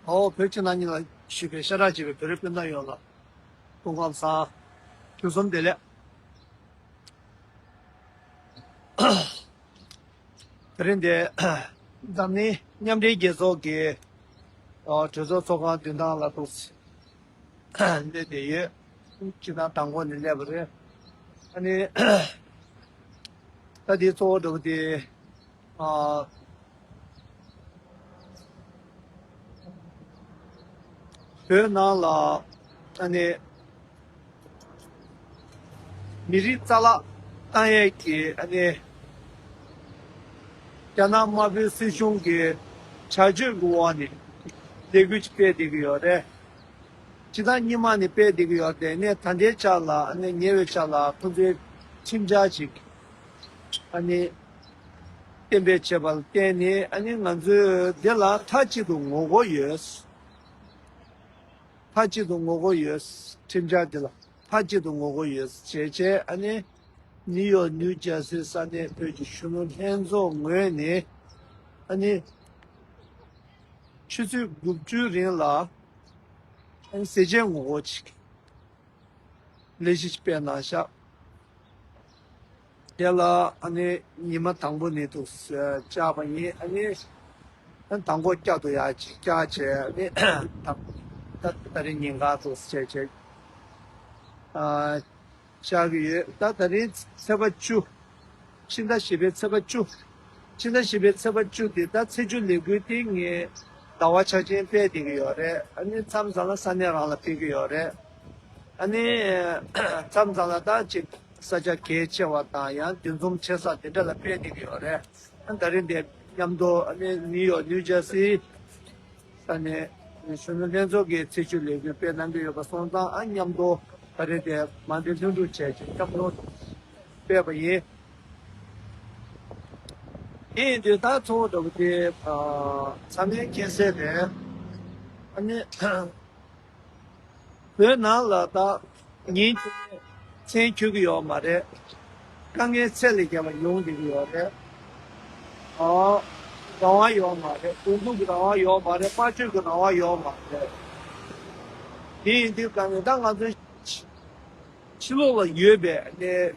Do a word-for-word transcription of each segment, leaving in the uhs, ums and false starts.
ཨོ་བོད་ཕྱི་ནང་གཉིས་ལ་བཞུགས་པའི་ཤ་ཁྲག་གཅིག་པའི་བོད་རིགས་སྤུན་ཟླ་ཡོངས་ལ་སྐུ་ཁམས་བཟང་། དུས་གསུམ་བདེ་ལེགས། དེ་རིང་འདི་འཛམ་གླིང་མཉམ་འབྲེལ་རྒྱལ་ཚོགས་ཀྱི་ཨོ་གྲོས་ཚོགས་ཚོགས་ཁང་མདུན་ཐང་ལ་འདུག་སླེབས་བསྡད་ཡོད། སྤྱིར་བཏང་དང་པོ་ནས་སླེབས་པ་རེད། ཨ་ནི་ད་འདི་གཙོ་བོ་འདྲ་པོ་དེ་ཨ། བོད་ནང་ལ་ཨ་ནི་མི་རིགས་རྩ་བརླག་བཏང་ཡས་ཀྱི་ཨ་ནི་རྒྱ་ནག་དམར་པོའི་སྲིད་གཞུང་གི་བྱ་སྤྱོད་ཀྱི་འོག་ནས་ལས་འགུལ་ཅིག་སྤེལ་བསྡད་ཀྱི་ཡོད་རེད། སྤྱིར་བཏང་སྔོན་མ་ནས་སྤེལ་བསྡད་ཀྱི་ཡོད་རེད། དེ་ནས་ད་ལྟའི་ཆ་ལ་ཨ་ནི་ཉེ་བའི་ཆ་ལ་ཁོང་ཚོའི་ཁྲིམས་འཆར་ཅིག་ཨ་ནི་གཏན་འབེབས་བྱས་པ་ལ་བརྟེན་ནས་ཨ་ནི་ང་ཚོས་འདི་ལ་མཐའ་གཅིག་ཏུ་ངོ་རྒོལ་ཡོད། མཐའ་གཅིག་ཏུ་ངོ་རྒོལ་ཡོད། ཁྲིམས་འཆར་འདི་ལ་མཐའ་གཅིག་ཏུ་ངོ་རྒོལ་ཡོད་བྱས་བྱས་ཨ་ནི་ནིའུ་ཡོག་ནིའུ་ཇར་སི་ས་གནས་བོད་ཀྱི་གཞོན་ནུ་ལྷན་ཚོགས་ངོས་ནས་ཨ་ནི་ཆུ་ཚོད་དགུ་བཅུའི་རིང་ལ་ཨ་ནི་ཟས་བཅད་ངོ་རྒོལ་ཅིག་ལས་གཞི་སྤེལ་གནང་ཤག་དེ་ལ་ཨ་ནི་ཉི་མ་དང་པོ་ནས་འདུག་བཅར་བ་ཡིན། ཨ་ནི་ཨ་ནི་མདང་དགོང་བསྐྱར་དུ་ཡར་ཅིག་བཅར་བྱས་ཨ་ནི་ད་ད་ད་རིང་ཉིན་གང་འདུག་བྱས་བྱས་ཨ་བཅར་གྱི་ཡོད། ད་ད་རིང་ཚེས་པ་བཅུ། ཕྱི་ཟླ་བཞི་པའི་ཚེས་པ་བཅུ། ཕྱི་ཟླ་བཞི་པའི་ཚེས་པ་བཅུ་དེ་ད་ཚེས་བཅུ་ལས་འགུལ་དེ་ངས་ཟླ་བ་འཆར་ཅན་སྤེལ་བསྡད་ཀྱི་ཡོད་རེད། ཨ་ནི་མཚམས་མཚམས་ལ་ས་གནས་རང་ལ་ཕེབས་ཀྱི་ཡོད་རེད། ཨ་ནི་མཚམས་མཚམས་ལ་ད་ཅིག་ས་ཆ་གལ་ཆེ་བ་དང་ཡང་འདུ་འཛོམས་ཆེ་ས་དེ་འདྲ་ལ་ཕེབས་བསྡད་ཀྱི་ཡོད་རེད། ཨ་ད་རིང་དེ་མཉམ་དུ་ཨ་ནི་ནིའུ་ཡོག་ནིའུ་ཇར་སི་ས་གནས་གཞོན་ནུ་ལྷན་ཚོགས་ཀྱི་ཚེས་བཅུ་ལས་འགུལ་སྤེལ་གནང་གི་ཡོད་པ་སོང་ཙང་ཨ་མཉམ་དུ་ད་རེས་དེ་མ་འདྲེ་ལྷུན་གྲུབ་བྱས་ཀྱི་མཉམ་དུ་སྤེལ་བ་ཡིན། དེ་ཡིན་དུས་ད་གཙོ་བོ་འདྲ་པོ་དེ་ཚང་མས་མཁྱེན་གསལ་རེད། ཨ་ནི་བོད་ནང་ལ་ད་ཉིན་རྒྱུན་མཚན་འཁྱོལ་གྱི་ཡོད་མ་རེད། དཀའ་ངལ་ཚད་ལས་བརྒལ་བ་ཡོང་བསྡད་ཀྱི་ཡོད་རེད། ཨ། རང་དབང་ཡོད་མ་རེད། འདུ་འཛོམས་ཀྱི་རང་དབང་ཡོད་མ་རེད། དམར་གསོད་ཀྱི་རང་དབང་ཡོད་མ་རེད། དེ་ཡིན་དུས་གང་ནས་ད་ང་ཚོའི་ཕྱི་ལོགས་ལ་ཡོད་པའི་ནས་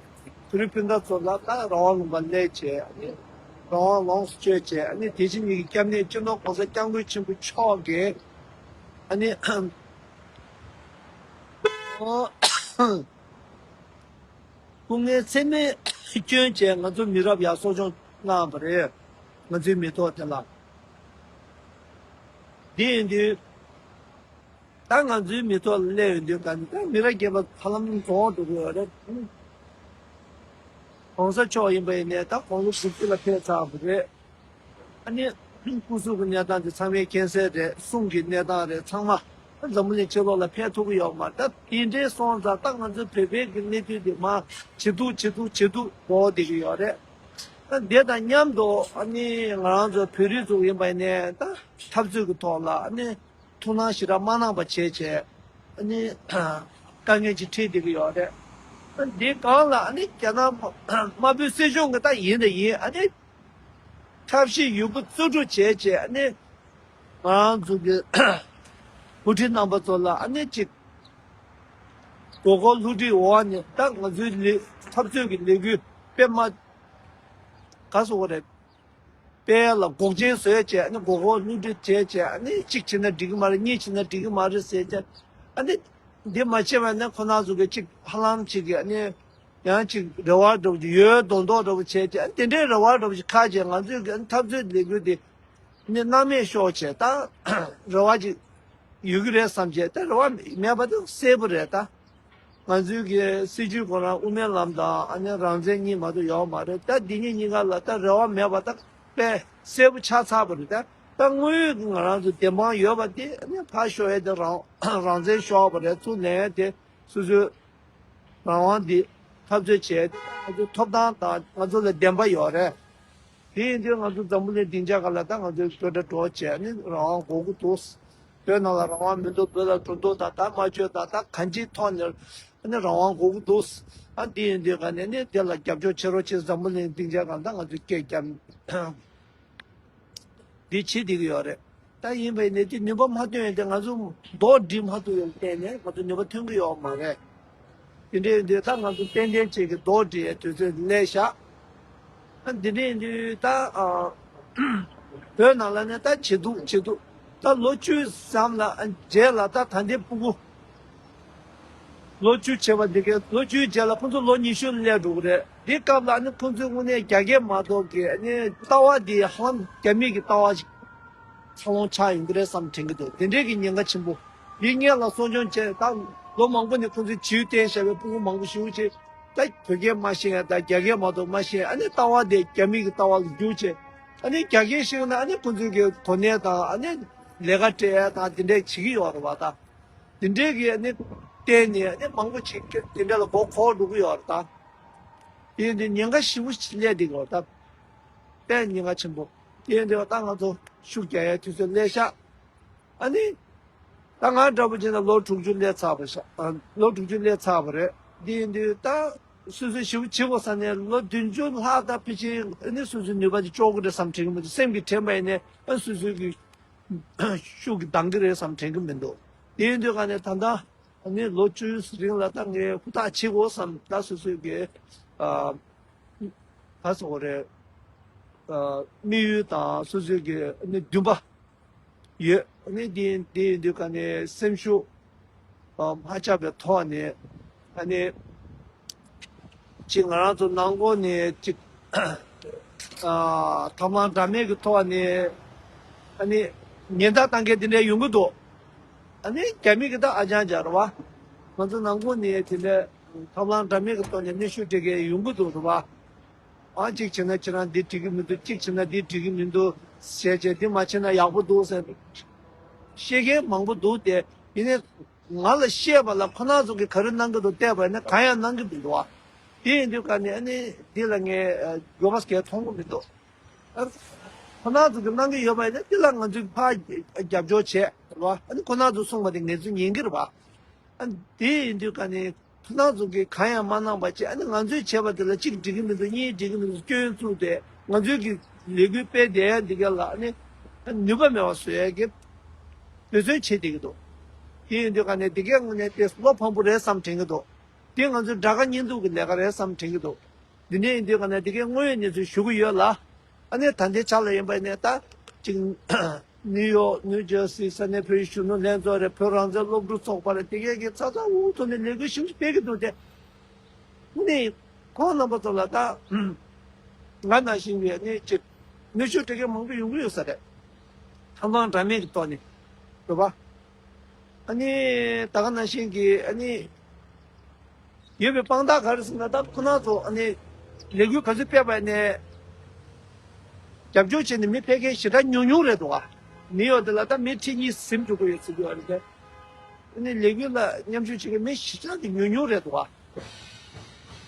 བོད་རིགས་སྤུན་ཟླ་ཚོ་ལ་ད་རང་དབང་ལུང་པ་སླེབས་བྱས་ནས་རང་དབང་ལོངས་སུ་སྤྱོད་བྱས་ནས་དེ་བཞིན་ཉིད་ཀྱི་སྐྱབས་གནས་སྤྱི་ནོར་༸གོང་ས་༸སྐྱབས་མགོན་ཆེན་པོ་མཆོག་གིས་ཨ་ནི། སྐུ་ངལ་ཚད་མེད་བསྐྱོན་བྱས་ང་ཚོ་མི་རབས་ཡར་གསོ་སྐྱོང་གནང་བ་རེད། ང་ཚོའི་མི་ཐོག་དེ་ལ། འདི་ཡིན་དུས་ད་ང་ཚོའི་མི་ཐོག་ལ་སླེབས་ཡོང་དུས་ག་ནི་ད་མི་རབས་རྒན་པ་ཧ་ལམ་རྫོགས་འགྲོ་གི་ཡོད་རེད། ༸གོང་ས་མཆོག་ཡིན་པ་ཡིན་ནའི་ད་དགུང་ལོ་དགུ་བཅུ་ལ་ཕེབས་ཚར་བ་རེད། ཨ་ནི་སྐུ་གཟུགས་ཀྱི་གནས་སྟངས་དེ་ཚང་མས་མཁྱེན་གསལ་རེད། གསུང་གི་གནས་སྟངས་རེད། ཚང་མ་འཛམ་བུ་གླིང་ཕྱི་ལོགས་ལ་ཕེབས་ཐུབ་ཀྱི་ཡོད་མ་རེད། ད་དེ་འདྲའི་སོང་ཙང་ད་ང་ཚོའི་བོད་པའི་གི་གནས་ཚུལ་དེ་མར་ཇེ་སྡུག་ཇེ་སྡུག་ཇེ་སྡུག་འགྲོ་བསྡད་ཀྱི་ཡོད་རེད། ད་དེ་དང་མཉམ་དུ་ཨ་ནི་ང་རང་ཚོ་བོད་རིགས་ཚོ་ཡིན་པ་ཡིན་ནའི་ད་འཐབ་རྩོད་ཀྱི་ཐོག་ལ་ཨ་ནི་ཐུགས་སྣང་ཞེ་དྲག་མ་གནང་པ་བྱས་བྱས་ཨ་ནི་དཀའ་ངལ་ཅིག་འཕྲད་བསྡད་ཀྱི་ཡོད་རེད། ད་འདི་སྒང་ལ་ཨ་ནི་རྒྱ་ནག་དམར་པོའི་སྲིད་གཞུང་གི་ད་ཡིན་དང་ཡིན་ཨ་ནི། ཐབས་ཤེས་ཡོད་རྒུ་རྩལ་སྤྲུགས་བྱས་བྱས་ཨ་ནི་ང་རང་ཚོ་གི་བུ་ཁྲིད་རྣམ་པ་ཚོ་ལ་ཨ་ནི་གཅིག་མགོ་སྐོར་བསླུ་བྲིད་འོག་ནས་ད་ང་ཚོའི་ལས་འཐབ་རྩོད་ཀྱི་ལས་འགུལ་དཔེ་མ་ག་སོ་བ་རེད། དཔེ་ལ་འགོག་རྐྱེན་བཟོས་བྱས་ཨ་ནི་མགོ་སྐོར་བསླུ་བྲིད་བྱས་བྱས་ཨ་ནི་གཅིག་བྱས་ན་འགྲིག་གི་མ་རེད། གཉིས་བྱས་ན་འགྲིག་གི་མ་རེད་ཟེར་བྱས་ཨ་ནི་འདི་མ་བྱས་པ་ན་ཁོ་ན་ཚོ་གི་གཅིག་ཧ་ལམ་གཅིག་གི་ཨ་ནི། ཡང་ཅིག་རེ་བ་འདྲ་པོ་ཅིག་ཡོད་མདོག་མདོག་འདྲ་པོ་བྱས་ཀྱི་ཨ་དེ་འདྲའི་རེ་བ་འདྲ་པོ་ཅིག་ཁ་བྱས་ང་ཚོའི་གི་འཐབ་རྩོད་ལས་འགུལ་དེ་ནི་སྣང་མེད་ཤོར་བྱས་ད་རེ་བ་ཅིག་ཡོད་ཀྱི་རེད་བསམ་བྱས་ད་རེ་བ་མེད་པ་དེ་གསལ་པོ་རེད་ད། ང་ཚོའི་གི་སྲིད་བྱུས་ཁོ་རང་དབུ་མའི་ལམ་དང་ཨ་ནི་རང་བཙན་གཉིས་མ་གཏོགས་ཡོད་མ་རེད་ད། འདི་གཉིས་གཉིས་ཀ་ལ་ད་རེ་བ་མེད་པ་ད་དཔེ་གསལ་པོ་ཆགས་ཚར་བ་རེད་ད། ད་དངོས་ཡོད་ཀྱི་ང་རང་ཚོ་བདེན་དཔང་ཡོད་པ་དེ་ཨ་ནི་ཕར་ཤོར་ཡས་དེ་རང་རང་བཙན་ཤོར་བ་རེད། ཚུར་ལེན་ཡས་དེ་སོ་སོའི། རང་དབང་འདི་འཐབ་རྩོད་བྱས་ང་ཚོའི་ཐོབ་ཐང་དང་ང་ཚོ་ལ་བདེན་པ་ཡོད་རེད། དེ་ཡིན་དུས་ང་ཚོ་འཛམ་བུ་གླིང་སྡིངས་ཆ་སྒང་ལ་ད་ང་ཚོའི་སྐད་སྒྲ་སྒྲོག་བྱས་ནི་རང་དབང་དགོས་ཀྱི་འདུག་བོད་ནང་ལ་རང་དབང་མི་འདུག་བོད་ལ་གྲོས་བསྡུར་དང་ད་སྨྲ་བརྗོད་དང་ད་གང་ཅིའི་ཐོག་ནས་ནི་རང་དབང་དགོས་ཀྱི་འདུག་ཨ་འདི་ཡིན་དུས་ག་ནས་ནི་དེ་ལ་རྒྱབ་སྐྱོར་བྱེད་རོགས་བྱེད། འཛམ་བུ་གླིང་སྡིངས་ཆ་སྒང་ད་ང་ཚོས་སྐད་རྒྱབ་འདི་བྱེད་བསྡད་ཀྱི་ཡོད་རེད། ད་ཡིན་པའི་ནས་དེ་ནུས་པ་མ་ཐོན་ཡོད་དེ་ང་ཚོ་མདོག་སྒྲིལ་མ་ཐུབ་ཡོད་བརྟེན་ནས་ང་ཚོ་ནུས་པ་ཐོན་གི་ཡོད་མ་རེད། དེ་འདྲའི་འདི་ད་ང་ཚོ་ཏན་ཏན་ཅིག་གི་མདོག་སྒྲིལ་དུས་ཚོད་སླེབས་ཤག་ཨ་འདི་འདྲའི་འདི་ད་ཨ་བོད་ནང་ལ་ནས་ད་བྱེད་འདུག་བྱེད་འདུག་ད་ལོ་བཅུ་ཙམ་ལ་ཨ་རྗེས་ལ་ད་ད་འདི་སྤུ་གུ། ལོ་བཅུ་བྱས་པ་འདི་གའི་ལོ་བཅུའི་རྗེས་ལ་ཁོང་ཚོ་ལོ་ཉི་ཤུ་སླེབས་འགྲོ་གི་རེད། འདི་སྐབས་ལ་ཨ་ནི་ཁོང་ཚོའི་དངོས་གནས་རྒྱ་སྐད་མ་གཏོགས་ཀྱི་ཨ་ནི་ལྟ་བ་འདི་ཧ་ལམ་རྒྱ་མི་གི་ལྟ་བ་ཞིག་འཚར་ལོངས་ཆགས་ཡོང་གི་རེད་བསམ་དྲན་གྱི་འདུག་དེ་འདྲའི་གི་ཉེན་ཁ་ཆེན་པོ། འདི་སྔོན་ལ་གསོ་སྐྱོང་བྱས་ད་ལོ་མང་པོ་ནས་ཁོང་ཚོའི་བྱིའུ་བསྟེན་བཞག་པའི་སྤུ་གུ་མང་པོ་ཞིག་བྱས་ད་བོད་སྐད་མ་ཤེས་ཡ་ད་རྒྱ་སྐད་མ་གཏོགས་མ་ཤེས་ཨ་ནི་ལྟ་བ་དེ་རྒྱ་མི་གི་ལྟ་བ་ལ་བསྒྱུར་བྱས་ཨ་ནི་རྒྱ་སྐད་ཤེས་ན་ཨ་ནི་ཁོང་ཚོའི་གི་གོ་གནས་དང་ཨ་ནི་ལས་ཀ་སྤྲད་ཡ་དང་དེ་འདྲས་བྱེད་ཀྱི་ཡོད་རེད་བ་ད། དེ་འདྲའི་གི་ཨ་ནི་བརྟེན་ནས་ཨ་ནི་མང་པོ་ཅིག་དེ་འདྲ་ལ་མགོ་འཁོར་འགྲོ་གི་ཡོད་རེད་ད། དེ་ཡིན་དུས་ཉེན་ཁ་ཞེ་པོ་ཅིག་སླེབས་བསྡད་ཀྱི་ཡོད་རེད་ད། དཔེ་ཉེན་ཁ་ཆེན་པོ། དེ་ཡིན་དུས་ད་ང་ཚོ་ཤུགས་རྒྱག་ཡའི་དུས་ཚོད་སླེབས་ཤག་ཨ་ནི། ད་ང་འདྲ་པོ་བྱས་ན་ལོ་དྲུག་ཅུ་སླེབས་ཚར་བ་ཤག་ཨ་ལོ་དྲུག་ཅུ་སླེབས་ཚར་བ་རེད། དེ་ཡིན་དུས་ད་སོ་སོས་ཞེ་པོ་བྱེད་དགོས་ས་ནས་ལོ་བདུན་ཅུ་ལྷག་ད་ཕལ་ཆེར་ཨ་ནི་སོ་སོའི་ནུས་པ་དེ་ལྕོགས་ཀྱི་རེད་བསམ་དྲན་གྱི་མི་འདུག་སེམས་ཀྱི་དྲན་པ་ཡིན་ནས་ཨ་སོ་སོའི་གི་ཤུགས་ཀྱིས་འདང་གི་རེད་བསམ་དྲན་གྱི་མི་འདུག་དེ་ཡིན་དུས་ག་ནས་ད་ལྟ་ནི་ལོ་བཅུའི་རིང་ལ་ད་ངས་ཧུར་ཐག་བྱེད་དགོས་བསམ་ད་སོ་སོའི་གི་ཨ་ག་ཟེར་དགོས་རེད། ཨ་དམིགས་ཡུལ་དང་སོ་སོའི་གི་ནི་འདུན་པ་ཡོད། ནི་དེ་དེ་ཡིན་དུས་ག་ནས་སེམས་ཤུགས་ཨ་མ་ཆག་པའི་ཐོག་ནས་ཨ་ནི། ཅིག་ང་རང་ཚོ་ནང་ཁོངས་ནས་ཅིག་ཨ་ཐབས་ལམ་འདྲ་མིན་གྱི་ཐོག་ནས་ཨ་ནི་ཉེན་བརྡ་བཏང་མཁན་དེ་འདྲ་ཡོང་གི་འདུག་ཨ་ནི་རྒྱ་མི་གི་ད་ཨ་ཅང་ཅང་རེད་བ། ང་ཚོ་ནང་ཁོངས་ནས་དེ་འདྲ་ཐབས་ལམ་འདྲ་མིན་གྱི་ཐོག་ནས་གནོན་ཤུགས་སྤྲད་མཁན་ཡོང་གི་འདུག་རེད་བ། ཨ་གཅིག་བྱས་ན་ཁྱེད་རང་འདི་འགྲིག་གི་མི་འདུག་གཅིག་བྱས་ན་འདི་འགྲིག་གི་མི་འདུག་ཟེར་བྱས་འདི་མ་བྱས་ན་ཡག་པོ་འདུག་ཟེར་བཤད་མཁན་མང་པོ་འདུག་སྟེ་ཡིན་ནའི། ང་ལ་བཤད་པ་ལ་ཁོ་རང་ཚོ་གིས་ག་རེ་གནང་གི་འདུག་བལྟས་པ་ཡིན་ན་གང་ཡང་གནང་གི་མི་འདུག་ཨ། དེ་ཡིན་དུས་ག་ནས་ཨ་ནི་འདི་ལ་ངས་འགྱོད་པ་གས་མཐོང་གི་མི་འདུག་ཨ། ཁོ་རང་ཚོ་གིས་གནང་གི་ཡོད་པ་ཡིན་ན་འདི་ལ་ང་ཚོས་ཕར་རྒྱབ་སྐྱོར་བྱས་རེད་བ། ཨ་ནི་ཁོ་རང་ཚོ་གསུངས་པ་དེ་ངས་ཚོས་ཉན་གི་རེད་བ། ཨ་ནི་དེ་ཡིན་དུས་ག་ནས་ཁོ་རང་ཚོ་གིས་གང་ཡང་མ་གནང་པ་བྱས་ཨ་ནི་ང་ཚོས་བྱས་པ་དེ་ལ་གཅིག་འགྲིག་གི་མི་འདུག་གཉིས་འགྲིག་གི་མི་འདུག་སྐྱོན་བཙུགས་ཏེ་ང་ཚོའི་གི་ལས་འགུལ་སྤེལ་བསྡད་ཡ་འདི་ག་ལ་ཨ་ནི་ནུས་པ་མེད་པ་བཟོ་ཡ་གི་འབད་བརྩོན་བྱེད་བསྡད་ཀྱི་འདུག་དེ་ཡིན་དུས་ག་ནས་འདི་གའི་དངོས་གནས་དེ་བློ་ཕམ་པོ་རེད་བསམ་དྲན་གྱི་འདུག་དེ་ང་ཚོའི་དགྲ་དགའ་གཉེན་སྡུག་གི་ལས་ཀ་རེད་བསམ་དྲན་གྱི་འདུག་འདི་འདྲ་ཡིན་དུས་ག་ནས་འདི་གའི་དངོས་ཡོད་གནས་ཚུལ་ཞུ་གི་ཡོད་ལ། ཨ་ནི་ད་ལྟའི་ཆ་ལ་ཡིན་པ་ནས་ད་ཅིག་ནིའུ་ཡོག་ནིའུ་ཇར་སི་ས་གནས་བོད་གཞོན་ནུ་ལྷན་ཚོགས་རེད། བོད་རང་བཙན་སློབ་ཕྲུག་ཚོགས་པ་རེད། དེ་གའི་གི་ཚ་ཚ་འུར་འུར་ཐོག་ནས་ལས་འགུལ་ཞིག་སྤེལ་གྱི་འདུག་སྟེ། ནི་ཁོང་རྣམ་པ་ཚོ་ལ་ད་ང་ནང་བཞིན་གྱི་ནི་ཅིག་གནོན་ཤུགས་སྤྲད་མཁན་མང་པོ་ཡོང་གི་ཡོད་ས་རེད། ཐབས་ལམ་འདྲ་མིན་གྱི་ཐོག་ནས་རེད་པ། ཨ་ནི་ད་ག་ནང་བཞིན་གྱི་ཨ་ནི་ཡོད་པའི་དཔང་རྟགས་ག་རེ་ཟེར་ན་ད་ཁོ་རང་ཚོ་ཨ་ནི་ལས་འགུལ་ག་ཚོད་སྤེལ་བ་ནས་རྒྱབ་སྐྱོར་བྱས་ནས་མི་ཕེབས་མཁན་ཞེ་དྲག་ཉུང་ཉུང་རེད་འདུག་ག་ནིའུ་ཡོག་དེ་ལ་ད་མི་ཁྲི་གཉིས་ཟིན་འགྲོ་གི་ཡོད་ཟེར་གྱི་ཡོད་རེད་དེ། ཨ་ནི་ལས་འགུལ་ལ་མཉམ་ཞུགས་བྱེད་མཁན་མི་ཞེ་དྲག་གི་ཉུང་ཉུང་རེད་འདུག་ག་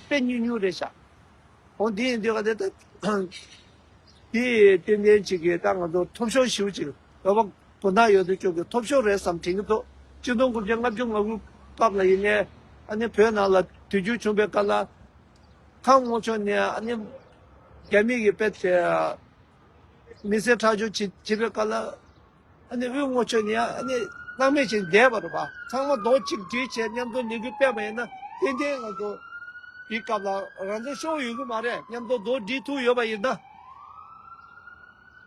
དཔེ་ཉུང་ཉུང་རེད་ཤག་འོ་འདི་ཡིན་དུས་ག་དེ་ད་དེ་ཏན་ཏན་ཅིག་གིས་ད་ང་ཚོ་ཐོབ་ཤོར་ཞེ་པོ་ཅིག་ལོ་བ་དགོན་བདག་ཡོད་དུ་ཅོག་གི་ཐོབ་ཤོར་རེད་བསམ་དྲན་གྱི་འདུག་ཆིག་སྟོང་དགུ་བརྒྱ་ལྔ་བཅུ་ང་དགུ་སྐབས་ལ་ཡིན་ནའི་ཨ་ནི་བོད་ནང་ལ་དུས་འགྱུར་བྱུང་བའི་སྐབས་ལ་ཁམས་ལྔ་ཕྱོགས་ནས་ཨ་ནི་རྒྱ་མི་གི་དཔེ་དེ་མི་སེར་ཁྲག་སྦྱོར་བྱེད་བྱེད་པའི་སྐབས་ལ། ཨ་ནི་དབུས་ལྔ་ཕྱོགས་ནས་ཨ་ནི་སྣང་མེད་བྱས་བསྡད་པ་རེད་པ། ཚང་མ་རྡོག་གཅིག་སྒྲིལ་བྱས་མཉམ་དུ་ལས་འགུལ་སྤེལ་བ་ཡིན་ན་ཏན་ཏན་ང་ཚོ་དེའི་སྐབས་ལ་རང་བཙན་ཤོར་ཡོང་གི་མ་རེད། མཉམ་དུ་རྡོག་སྒྲིལ་ཐུབ་ཡོད་པ་ཡིན་ན།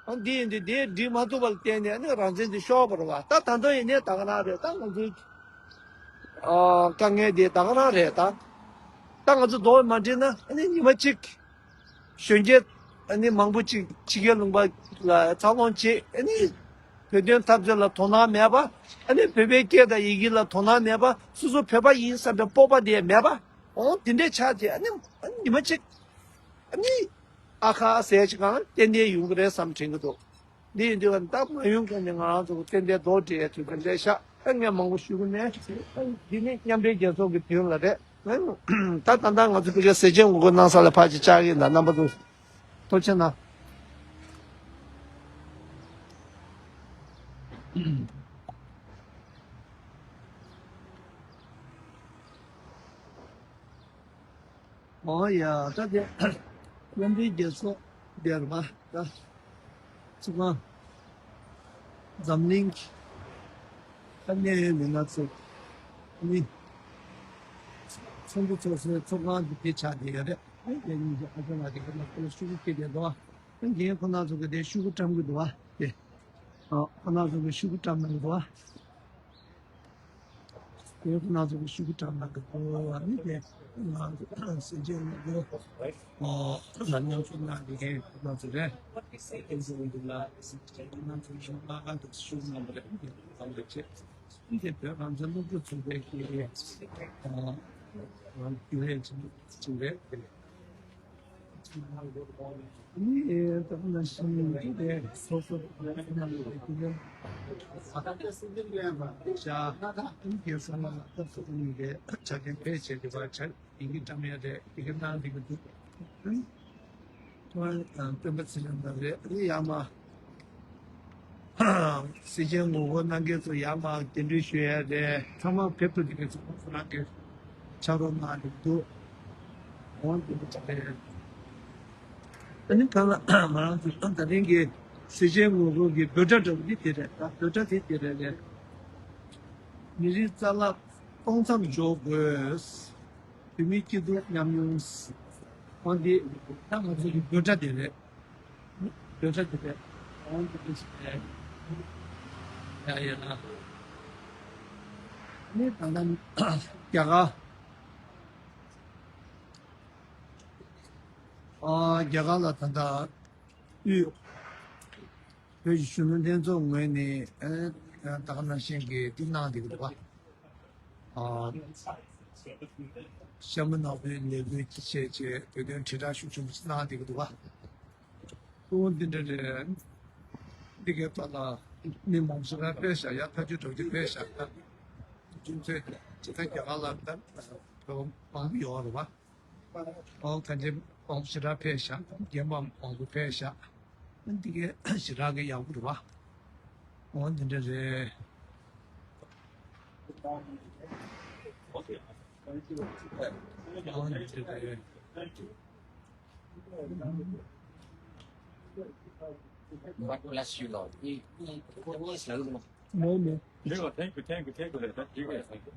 ཨ་འདི་ཡིན་དུས་དེ་སྒྲིལ་མ་ཐུབ་པ་ལ་བརྟེན་ནས་ཨ་ནི་རང་བཙན་དེ་ཤོར་བ་རེད་པ། ད་ད་དུང་ཡིན་ནའི་ད་ག་རང་རེད། ད་ང་ཚོའི་ཨ་དཀའ་ངལ་དེ་ད་ག་རང་རེད། ད་ད་ང་ཚོ་རྡོག་མ་སྒྲིལ་ན་ཨ་ནི་ཉི་མ་གཅིག་གཞོན་སྐྱེས་ཨ་ནི་མང་པོ་ཅིག་ཕྱི་རྒྱལ་ལུང་པ་ལ་འཚར་ལོངས་བྱེད། ཨ་ནི་བོད་དོན་འཐབ་རྩོད་ལ་དོ་སྣང་མེད་པ། ཨ་ནི་བོད་པའི་སྐད་དང་ཡི་གེ་ལ་དོ་སྣང་མེད་པ། སོ་སོ་བོད་པ་ཡིན་བསམ་པའི་སྤོབས་པ་དེ་མེད་པ། འོ་དེ་འདྲའི་ཆགས་ཏེ་ཨ་ནི་ཨ་ནི་ཉི་མ་གཅིག་ཨ་ནི་ཨ་ཁ་ཟེར་ཅིག་གང་ཏན་ཏན་ཡོང་གི་རེད་བསམ་དྲན་གྱི་འདུག་འདི་ཡིན་དུས་ད་མ་ཡོང་གོང་ནས་ང་རང་ཚོ་ཏན་ཏན་རྡོག་སྒྲིལ་ཡས་དུས་ཚོད་སླེབས་ཤག་ཨ་ངས་མང་པོ་ཞུ་གི་མེད། འདི་ནི་མཉམ་འབྲེལ་རྒྱལ་ཚོགས་ཀྱི་དོན་ལ་རེད། ད་ད་ལྟ་ང་ཚོ་ཕ་གིའི་ཟས་བཅད་ངོ་རྒོལ་གནང་ས་ལ་ཕར་ཅིག་བཅར་གྱི་ཡིན། ད་རྣམ་པ་ཚོ་ཐུགས་རྗེ་གནང་། ཨོ་ཡ། ད་དེ་མཉམ་འབྲེལ་རྒྱལ་ཚོགས་འདིར་མ་ད་ཚོགས་ཁང་ འཛམ་གླིང་གི་ས་གནས་མི་སྣ་ཚོ་ནི་ཚོགས་འདུ་ཚོགས་སའི་ཚོགས་ཁང་འདི་དེ་ཆགས་བསྡད་ཡོད་རེད། དེ་ཉིན་གྱི་ཨ་ཅག་ང་དེ་ག་ནང་ཁོ་ལ་ཤུ་གུ་སྐྱེས་བསྡད་འདུག་བ། རྒན་ཁོ་ན་ཚོ་གི་དེ་ཤུ་གུ་བཀྲམ་གི་འདུག་བ། དེ་ཨ་ཁོ་ན་ཚོ་གི་ཤུ་གུ་བཀྲམ་གནང་གི་འདུག་བ། དེ་ཁོ་ན་ཚོ་གི་ཤུ་གུ་བཀྲམ་གནང་གི་འདུག་བ། ནི་དེ་ང་ཚོ་སེམས་ཅན་ང་ཚོ་ཨ་མཉམ་ཞུགས་གནང་བསྡད་མཁན་ཁོ་ན་ཚོ་རེད། དེ་ཚོ་འདུག་ལ་ཁོ་ན་ཚོ་ཤུ་གུ་ལ་ཁ་ཐུག་ཤུ་གུ་གནང་བ་རེད། དེ་ཚོ་བྱས། འདི་བོད་རང་བཙན་སློབ་ཕྲུག་ཚོགས་པའི་གི་ཨ་རྒྱུན་ལས་ཚོགས་ཆེན་རེད། ནི་ད་ནང་བཞིན་འདི་དེ་སོ་སོ་ཨ་ནི་སྲིད་འཛིན་གླེན་པ་ཤག་ཨ་ནི་རྒྱལ་ས་ལ་སྐབས་སུ་གཉིས་ཀའི་ཆ་རྐྱེན་ཕལ་ཆེར་དེ་བར་ཆ་ཡིན་གྱི་འགྲམ་ཡ་རེད། དེ་གི་ནང་འདི་གི་འདུག་ཨ་ནི། ཐོག་མར་སྤེན་པ་ཚེ་རིང་ལགས་རེད། ཨ་ནི་ཡར་མར་སེར་བྱེས་ངོ་རྒོལ་གནང་མཁན་ཚོ་ཡར་མར་གདན་འདྲེན་ཞུ་ཡ་རེད། ཚང་མ་ཕེབས་ཐུབ་ཀྱི་མེད་ཚོ་ཁོང་ཚོ་རང་གིས་ཕྱག་རོགས་གནང་གི་འདུག་འོང་འདི་འདྲ་རེད། ཨ་ནི་གང་ལ་ང་རང་ཚོ་ད་ཐེངས་ཀྱི་སེར་བྱེས་ངོ་རྒོལ་གྱི་འབོད་སྒྲ་འདྲ་པོ་འདི་དེ་རེད། ད་འབོད་སྒྲ་དེ་དེ་རེད་རེད། མི་རིགས་རྩ་རླབས་གཏོང་མཚམས་འཇོག་དགོས། བོད་མིའི་སྐྱིད་སྡུག་མཉམ་མྱོང་། འོ་འདི་ད་ང་ཚོ་གི་འབོད་སྒྲ་དེ་རེད། འབོད་སྒྲ་དེ་རེད། འོ་འདི་འདི་ཞིག་རེད། ཡ་ཡ་ལ། ནི་ད་ལྟ་རྒྱ་གར་ཨ་རྒྱ་གར་ལ་ད་ལྟ་དབུས་བོད་ཀྱི་གཞོན་ནུ་ལྷན་ཚོགས་ངོས་ནས་ཨ་ད་ག་ནང་བཞིན་གྱི་འདི་གནང་བསྡད་ཀྱི་འདུག་ག་ཨ་ཤམ་བུ་ནག་པོའི་ལས་འགུལ་གྱི་ཆེད་ཀྱི་བོད་དོན་དྲིལ་བསྒྲགས་ཤུགས་ཆེན་པོ་ཞིག་གནང་བསྡད་ཀྱི་འདུག་ག་ཨོ་འདི་འདྲ་རེད། འདི་གའི་ཐོག་ལ་མི་མང་ཤོས་ར་ཕེབས་ཤག་ཡ་ཐག་ཆོད་གྲོགས་ཀྱི་ཕེབས་ཤག་ད་རྒྱུ་མཚན་ཇི་ལྟར་རྒྱ་གར་ལ་ད་བོད་མང་པོ་ཡོད་རེད་བ། ཨོ་གང་ཅི་མང་པོ་ཞེ་དྲག་ཕེབས་ཤག་རྒན་པ་མང་པོ་ཕེབས་ཤག་འདི་གའི་ཞེ་དྲག་གི་ཡག་པོ་རེད་བ། ཨོ་འདི་འདྲ་རེད། ཨོ་འདི་འདྲ་རེད། God bless you, Lord. We, we, we, we, No, no. Thank you, thank you, thank you, thank you, thank you.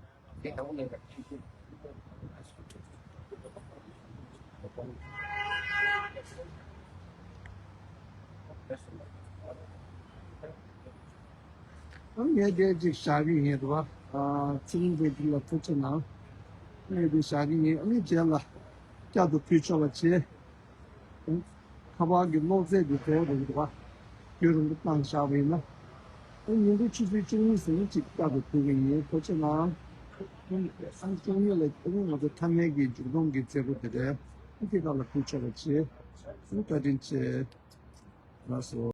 ཨ་ངས་དེ་ཅིག་བཞག་གི་ཡིན་རེད་བ། ཨ་ཚེ་རིང་འདི་ལ་ཐུགས་རྗེ་གནང་། ངས་འདི་བཞག་གི་ཡིན། ཨ་ནི་རྗེས་ལ་བསྐྱར་དུ་ཕུལ་ཆོག་པ་བྱེད། ཁ་པར་གྱི་གློག་རྫས་འདི་བྲོ་བ་འདུག་ག་རྒྱུན་རིང་པོ་བཏང་བཞག་པ་ཡིན་ན། ཨ་ཉིན་གུང་ཆུ་ཚོད་བཅུ་གཉིས་ཟིན་གཅིག་བསྐྱར་དུ་ཕུལ་གི་ཡིན། ཐུགས་རྗེ་གནང་། ཨ་བཅུ་གཉིས་ལ་ཨ་ང་ཚོ་མཐའ་མའི་གི་མཇུག་སྡོམ་གྱི་མཛད་སྒོ་དེ་རེད། ཨ་དེ་དག་ལ་ཕུལ་ཆོག་པ་བྱེད། ཨ་བཀའ་དྲིན་ཆེ། ལགས་སོ།